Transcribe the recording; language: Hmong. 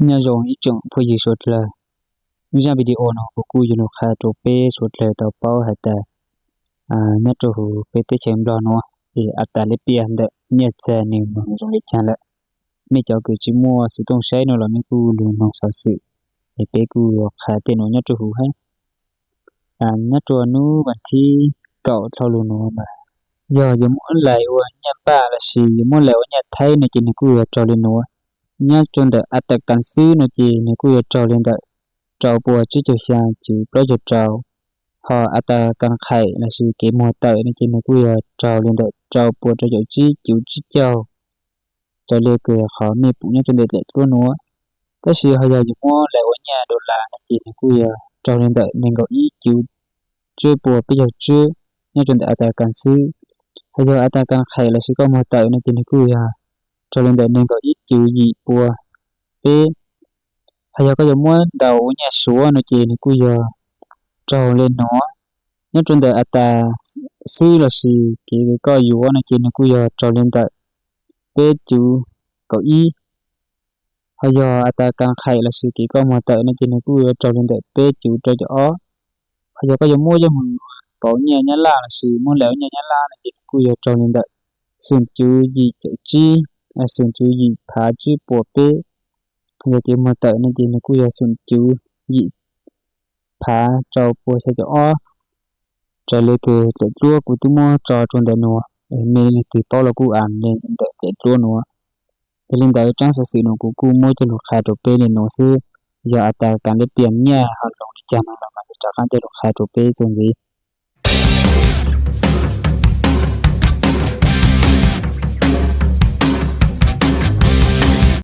Nyob zoo ib tsoom phooj ywg suav dlawg, zaj video no kuv kuj yuav los qha rau peb suav dlawg tau paub hais tias nyob rau huv peb teb chaws Nplog nuav es a tas lej piam ntawm nyiaj txiag nws moog zoo le caag lawm. Mej cov kws tsi muaj xov tooj saib no los mej kuj lug noog xov xwm, es peb kuj yuav qha tej nuav nyob rau huv hab. Nyob rua nub vas thib kaum dlhau lug nuav mas yog yuav muab lais ua nyiaj npaj lossis yuav muab lais ua nyiaj thaib no ces nwg kuj yuav raug le nuav. Nyob rua ntawm a tas kas xwb no ces nwg kuj yuav raug le ntawm rau pua tsib caug xyaa cuv plaub caug rau. Ho a tas kas qhaim lossis kev muag tawm no ces nwg kuj yuav raug le ntawm rau pua rau caum tsib cuv tsib caug, raws le kws qhov mej pum nyob rua ntawm daim duab nuav. Tab sis ho yog yuav muab lais ua nyiaj dollar no ces nwg kuj yuav raug le ntawm nees nkaum ib cuv tsib pua peb caug tsib nyob rua ntawm a tas kas xwb. Ho yog a tas kas qhaim lossis koj muag tawm no ces nwg kuj yuav raug le ntawm nees nkaum ib cuv yim pua peb. Ho yog koj yuav muab ntaus ua nyiaj suav no ces nwg kuj yog raug le nuav. Nyob rua ntawm a tas xwb lossis kev koj yuav no ces nwg kuj yog raug le ntawm peb cuv kaum ib. Ho yog a tas kas qhaim lossis kev koj muag tawm no ces nwg kuj yuav raug le ntawm peb cuv rau caum ob. Ho yog koj yuav muab coj moog pauv nyiaj nyab laj lossis muab lais ua nyiaj nyab laj no ces nwg kuj yuav raug le ntawm xoom cuv yim caum tsib, xoom cuv yim phav tsib pua peb. Yog kev muag tawm no ces nwg kuj yog xoom cuv yim phav rau pua xya caum ob. Raws le kws daim duab kuv twb muab tso rua ntawm nuav, mej leej twg paub los kuj as le ntawm daim duab nuav. Yog le ntawd tsaab xov xwm nuav kuv kuj muab coj lug qha rau peb le nuav xwb. Yog a tas kas lej piam nyiaj ho lug le caag no los mas kuv rov qaab coj lug qha rau peb txuas ntxiv.